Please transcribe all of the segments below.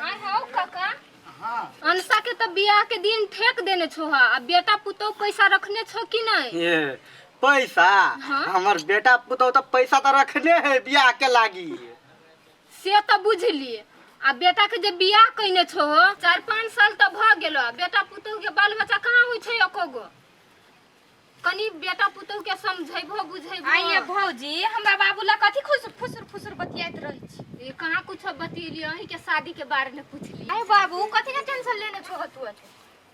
आय हौ काका। हाँ। अनसा के तो बियाह के दिन ठेक देने छो हा, आ बेटा पुतोह पैसा रखने छो कि नहीं? ये पैसा? हाँ। हमर बेटा पुतोह तो पैसा तो रखने है बियाह के लागी। से तो बुझली, आ बेटा के जे बियाह कइने छो 4-5 साल तो भ गेलो, आ बेटा पुतोह के बाल बच्चा कहाँ होइ छै एको गो? कनी बेटा पुतोह के समझैबो बुझैबो। आइए भौजी, हमरा बाबू ला कथी खुश फुसुर फुसुर बतियाइत रहै छी? ये कहाँ कुछ बतियली, अहीं के शादी के बारे में पूछली। आय बाबू, कथी के टेंशन लेने छो तू?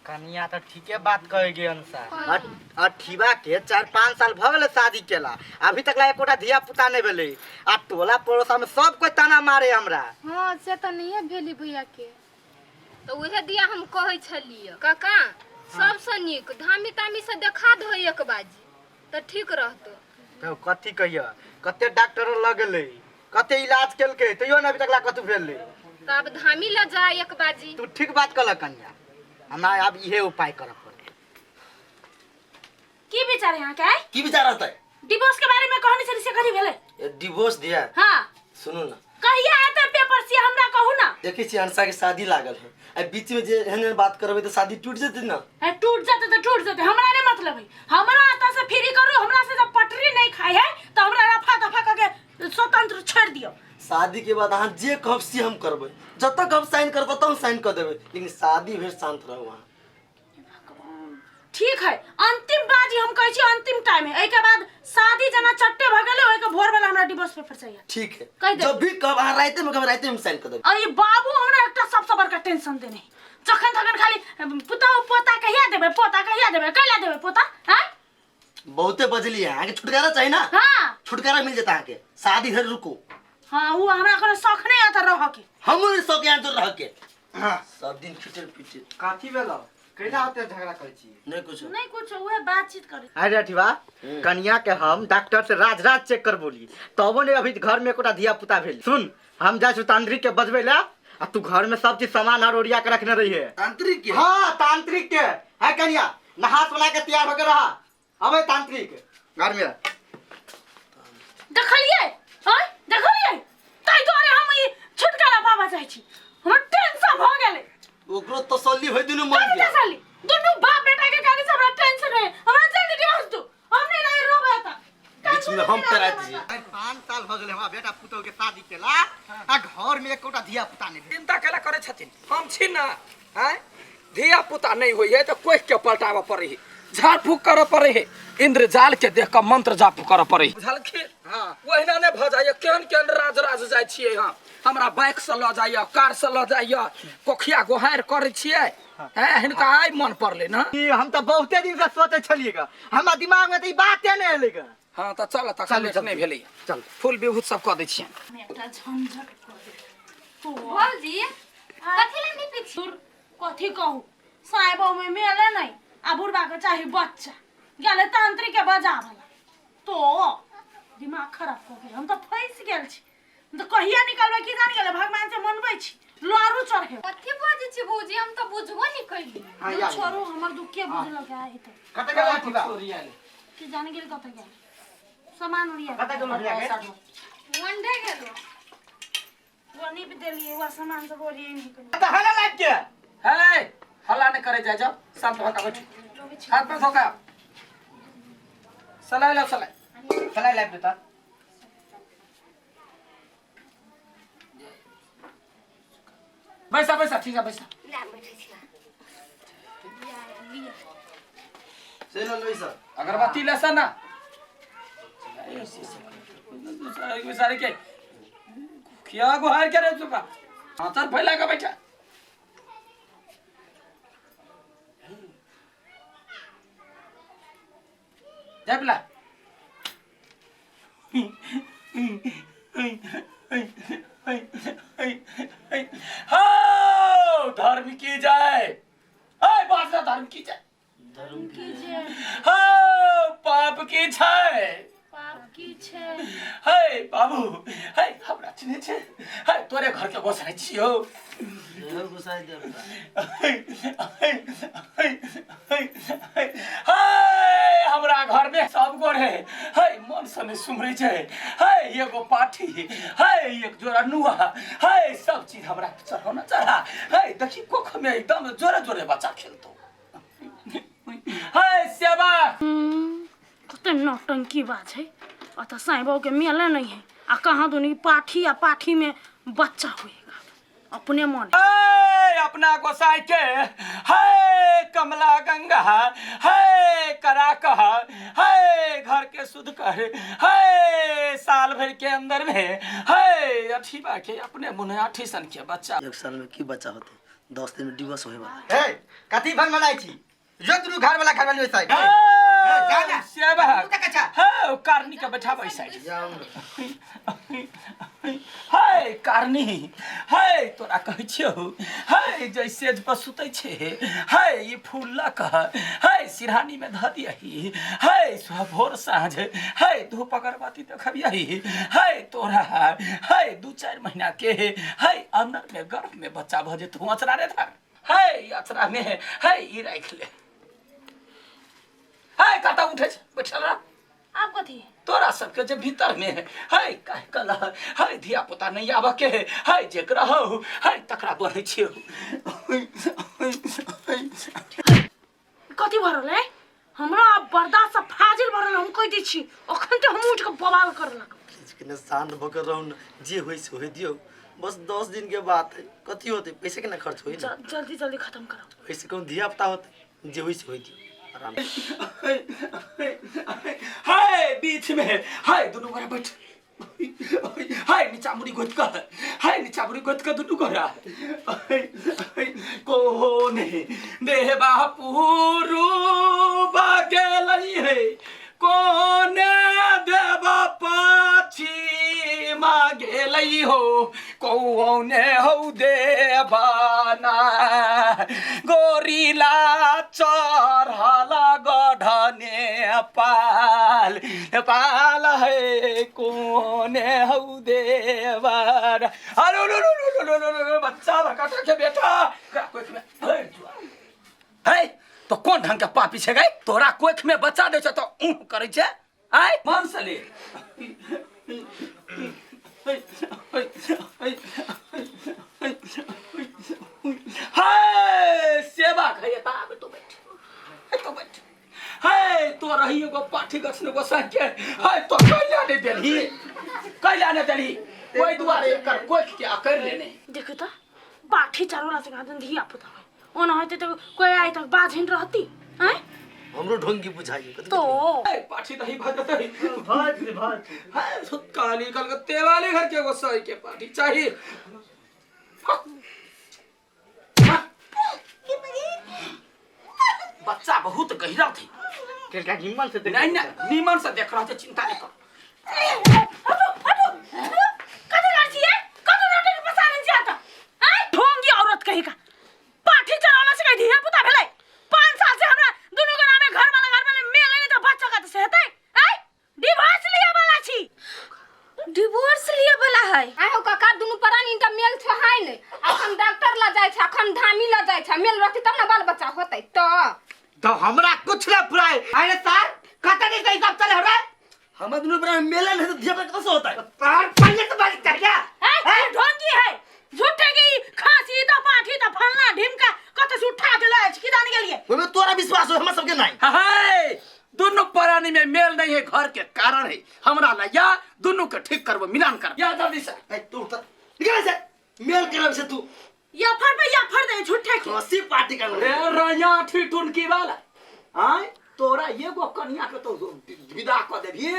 कनिया तो ठीके बात कहे गे अनुसार। अठीबा के 4-5 साल भ गेलै शादी केला, अभी तक ला एकोटा धिया पुता नहीं भेलै, आ टोला पड़ोसा में सब कोई ताना मारे हमरा। हाँ से तो नहीं भेली भैया के। तो उहे दिया हम कहै छलियै काका, सबसे नीक धामी तामी से देखा दो एक बाजी तऽ ठीक रहतो। तो कथी कहिया, कते डॉक्टर लग गेलै, कते इलाज केलकै, तैयो ने अभी तक ला कथू भेलै। तऽ आब धामी लऽ जा एक बाजी। तू ठीक बात कहलक कनिया, हमरा आब इहे उपाय करऽ पड़तै। की विचार है अहाँके आइ? की विचार रहतै? डिवोर्स के बारे में कहने छली से कथी भेलै? ए, डिवोर्स दिया? हाँ। सुनू ना, कहिया एते पेपर से हमरा कहू ना। देखै छी हंसा के शादी लागल है, आ बीच में जे एहन एहन बात करबै तऽ शादी टूट जेतै ना। ए, टूट जेतै तऽ टूट जेतै, हमरा नहीं मतलब है। हमरा एतऽ से फ्री करू, हमरा से जब पटरी नहीं खाए है तऽ हमरा रफा दफा कऽ के स्वतंत्र छोड़ि दियौ। शादी के बाद अहाँ जे कहब से हम करबै, जतऽ कहब साइन करब ततऽ हम साइन कऽ देबै, लेकिन शादी भेल शांत रहू अहाँ। ठीक है, अंतिम बाजी हम कहै छी, अंतिम टाइम है, एहिके बाद शादी जना चट्टे भ गेलै ओहिके भोर वाला हमरा डिवोर्स पेपर चाहिए। ठीक है, कहि दे। जब भी कहब अहाँ राइते में कहब, राइते में साइन कऽ देबै। अरे बाबू, हमरा एकटा सबसँ बड़का टेंशन देने है, जखन तखन खाली पुतहु पोता कहिया देबै, पोता कहिया देबै, कैला देबै पोता? हाँ बहुते बजली है, अहाँके छुटकारा चाही ना? हाँ। छुटकारा मिल जेता अहाँके, शादी धरि रुकू। हाँ, वो हमरा कोनो शौक नहीं आता रह के। हमहूँ नहीं शौक यहाँ रह के। हाँ। सब दिन खिचड़ पिचड़। कथी भेलो, कैला होते झगड़ा करै छी? नहीं कुछ नहीं कुछ, उहे बातचीत करै। अरे अठीबा, कनिया के हम डॉक्टर से राज राज चेक कर बोली, तबो ने अभी घर में एकोटा धिया पुता भेल। सुन, हम जाइ छी तांत्रिक के बजबै ला, आ तू घर में सब चीज सामान आर ओरिया के रखने रही है। तांत्रिक के? हाँ तांत्रिक के। है कनिया, नहा सोना के तैयार होके रहा, अबे तांत्रिक घर में। देखलिए? हां देखलिए, ताहि दुआरे हम ई छुटकारा पाबा चाहै छी, हमर टेंशन भ गेलै। ओकरो तसल्ली होय दुनू मन कथी के। तसल्ली? दुनू बाप बेटा के कारण से हमरा टेंशन है, हमरा जल्दी डिवोर्स दू, हम नहीं रहे रोबे त। बीच में हम पेराइत छी। 5 साल भ गेलै हमरा बेटा पुतोह के शादी केला, आ घर में एकोटा धिया पुता नहीं भेल। चिंता केला करै छथिन, हम छी ना। आँय, धिया पुता नहीं होइ है तऽ कोख के पलटाबऽ पड़ै है, झाड़ फूक करऽ पड़ै है, इंद्रजाल के देख कऽ मंत्र जाप करऽ पड़ै है। बुझलखिन? हाँ। ओहिना नहि भऽ जाइए, केहन केहन राज राज जाइ छियै हम, हमरा बाइक से लऽ जाइए, कार से लऽ जाइए, कोखिया गोहारि करै छियै। हैं, हिनका आइ मन पड़लै ने। ई हम तऽ बहुते दिन से सोचै छलियै ग, हमरा दिमाग में तऽ ई बाते नहि एलै ग। हाँ तऽ चल, तखन चलू, लेट चलू। नहि भेलै। चल। फूल विभूत सब कऽ दै छियनि। एकटा झंझट कऽ दे तो। भौजी, कथी लए नीपै छी? कथी कहू, साहेबो में मेले नहीं, आ बुढ़बा के चाही बच्चा, गेलै तांत्रिक के बजावला तो दिमाग खराब कऽ गेल। हम तऽ फँसि गेल छी, हम तऽ कहिया निकलबै की जान गेलै, भगवान से मनबै छी लड़ू चढ़े। कथी बजै छी भौजी, हम तऽ बुझबो नहि कैली। हाँ, या। छोड़ू, हमर दुख के बुझलक आइ तऽ। कतऽ गेल अथी बा? की जान गेल कतऽ गेल सामान ओरिया। कतऽ गेल ओरिया के? वनडे गेलो। वो नीप देलियै, वो सामान सब ओरिया नहीं करू। तऽ हला लाइट के। हे, हल्ला नहि करे जाय जाओ, शांत भऽ कऽ बैठू, हाथ पर धोका सलाइ लाओ, सलाइ सलाई लाइट देता। बैसा बैसा, ठीक है बैसा। ले बैठै छी। से ल लई सर। अगरबत्ती लेसा ना सारे के खिया गुहार के रे चुका, हाँ चल फैला के बैठा जा पिला। हो धर्म की जय, ए बात धर्म की जय, धर्म की जय, हो पाप की छै, पाप की छै। हे बाबू, हे हमरा चिन्है छै? हे तोरे घर के गोसाई छियौ। जय गोसाई देवता। हे हमरा घर में सब गोरे हे मन से नहीं सुमरै छै। हे एगो पाठी, हे एक जोड़ा नुआ, हे सब चीज। चीज हमरा चढ़ो ना चढ़ा है देखी कोख में एकदम जोरे जोरे बच्चा खेलतो है सेवा कते नौटंकी बात है अतः साईं बाबू के मेले नहीं है आ कहाँ दुनी पाठी आ पाठी में बच्चा होएगा अपने मन ए, अपना गोसाई के है कमला गंगा है करा कह है घर के शुद्ध कर है साल भर के अंदर में है अठीबा के अपने मुने अठी सन के बच्चा एक साल में की बच्चा होते 10 दिन में डिवोर्स होए वाला हे कथी भन बनाई छी जो दुनू घर वाला घर वाली वैसा है, जा ना। सेवा तू का अच्छा। है कारनी के बैठाबै साइड है कारनी है तोरा कहै छियौ है जैसे पर सुतै छै है ई फूल लऽ कऽ है सिरहानी में धऽ दियही है सुबह भोर साँझ है धूप अगरबत्ती देखबियही है तोरा है 2-4 महीना के है अंदर में गर्भ में बच्चा भऽ जेतौ अचरा रे धर है ई अचरा में है ई राखि ले है कतऽ उठै छै बैठल रह आप कथी तोरा सबके जे भीतर में है है काहे कला है धिया पुता नहीं आबऽ के है है जेकरा हौ है तकरा बढ़ै छियौ कथी भरल है हमरा अब बर्दाश्त से फाजिल भरल हम कह दै छी अखन तो हम उठ के बवाल कर लगब प्लीज कने शांत भऽ के रहू न जे होई से होई दियौ बस 10 दिन के बात है कथी होते पैसे केना खर्च होई ना जल्दी जल्दी खत्म करो ऐसे कहूँ धिया पुता होते जे होई से होई दियौ आराम है बीच में है दुनू गोरा बैठ है नीचा मुड़ी गोत कऽ है नीचा मुड़ी गोत कऽ दुनू गोरा कोने देहबा पुरू गेलै है कोने देबा पछिमा गेलै हो कोने हौ देबाना गोरिला चढ़ल गढ़ने पाल पाल है कोने हौ देवर अरे लो लो लो लो लो लो बच्चा भकाटा के बेटा कोख में भरि जुआ है तो कोन ढंग के पापी छै गई तोरा कोख में बच्चा दै छै तो ऊह करै छै आय मन से ले हाय सेवा खाइए ता तो बैठ तो बैठ हाय तो रही एगो पाठी गछ ने गोसा के हाय तो कैला ने देलही कैला ने देलही ओहि दुआरे एकर कोख के अकड़ लेने देखो तो पाठी चारोला से गादन धिया पुता है ओना होते तो कोई आई तक बाझिन रहती हैं हमरो ढोंगी बुझाइयो कथी तो हाय पाठी दही भऽ जेतै भाज भाज हाय काली कलकत्ते वाले घर के गोसाई के पाठी चाहिए बच्चा बहुत गहरा थी किनका निमन से नहीं नहीं नीमन से देख रहा है चिंता नहीं कर हटो हटो कथी कर छियै कथी नाटक पसारन छियै त हैं ढोंगी औरत कही का पाठी चरावला से कही धिया पुता भेलै 5 साल से हमरा दुनू गोरा में घर वाला मेल नहीं त बच्चा कत से हेतै हैं डिवोर्स लिया वाला छी डिवोर्स लिए वाला है आइ हो काका दुनू प्राणी इनका मेल छोहाय नहि अखन डॉक्टर लग जाइ छै अखन धामी लग जाइ छै मेल रहतै तब ने बाल बच्चा होतै तो तो हमरा कुछ ना पुराए अरे सर कत नहीं सही सब चले हमरा हमरा दुनू बरा मेला नहीं तो धिया पुता कैसे होता है पर पहले तो बात कर क्या हैं ढोंगी है झूठे की खांसी त पाठी त फलना ढिमका कत से उठा के लाए छी की जान गेलिए ओहिमे तोरा विश्वास हो हमरा सबके नहीं हाय दोनों प्राणी में मेल नहीं है घर के कारण है हमरा ला या दोनों के ठीक करबो मिलान कर या जल्दी से ए तू उतर निकल से मेल करब से तू या फर पे या फर दे झूठे की हंसी पार्टी कर रे रया ठिठुन की वाला आय तोरा एगो कनिया के तो विदा क देबी ए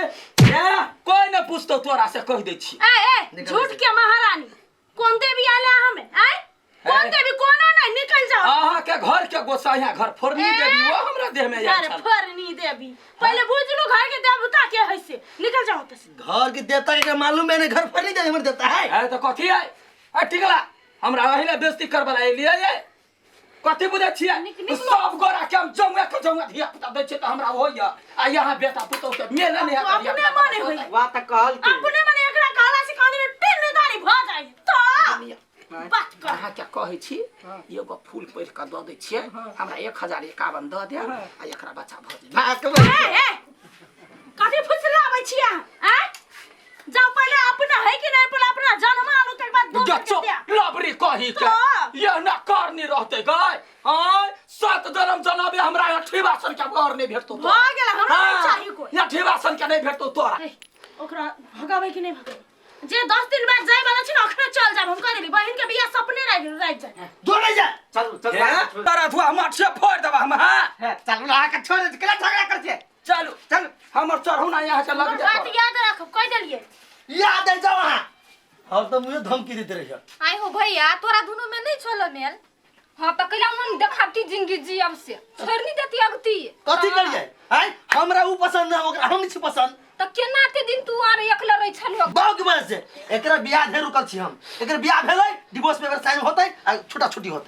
कोई न पूछतो तोरा से कह दै छी ए ए झूठ के महारानी कौन देवी आला हमें आय कौन देवी कोनो नहीं निकल जाओ अहाँ के घर के गोसाइया घर फोड़नी देवी वो हमरा देह में आयल घर छल फरनी देवी पहले बुझ लो घर के देवता के है से निकल जाओ तो से घर के देवता के मालूम है नहीं घर पर नहीं जाए हमर देवता है ए तो कथी है ए टिकला हमरा अहिला बेइज्जती करबला एलियै ये कथी बुझै छियै सब गोरा के हम जौआ के जौआ धिया पुता दै छियै तऽ हमरा होइया आ यहाँ बेटा पुतौह के मेल नहि तो अपने मने होई वाह त कहल के अपने मने एकरा कहला से कान में टिन दानी भ जाई तो बात कर अहाँ क्या कहै छी एगो फूल पढ़ि कऽ दऽ दै छियै हमरा 1051 दऽ देब आ एकरा बच्चा भऽ जेतै भाग ए ए कथी फुसलाबै छी अहाँ आँय जाओ पहले अपना है कि नहीं पहले अपना जन्म आलू तक बाद गचो लबरी कही के तो? ये ना करनी रहते गए आय सात जन्म जनाबे हमरा अठीवा सन के बर नहीं भेटतो तोरा। भऽ गेल, हमरा नहीं हाँ, चाही कोई। अठीवा सन के नहीं भेटतो तोरा ए, ओकरा भगाबै कि नहि भगाबै जे 10 दिन बाद जाय वाला छै ने अखने चल जाब हम कह देली बहिन के बियाह सपने रह रह जाय जो नहीं जाए चल चल हे, तारा धुआ माठ से फोड़ देबा हम हाँ हे, चलू ना अहाँके छोड़ दे केला झगड़ा कर छियै चलू चलू हमर चढ़ू ना यहाँ से लग हमर जाए बात याद राखब कह देलिए याद है जाओ वहाँ हम तो मुझे धमकी देते रहिए आइ हो भैया तोरा दुनू में नहीं छलो मेल हाँ तऽ कैला मन देखाबती जिंदगी जियब से छोड़ नहीं देती अगती कथी करिए आय हमरा ऊ पसंद ना ओकरा हम नहीं छी पसंद तऽ केना ते दिन तू आर एकला रहै छलो बाबू के वजह से एकरा बियाह भेल रुकल छी हम एकर बियाह भेलै डिवोर्स पेपर साइन होतै आ छोटा छोटी होतै।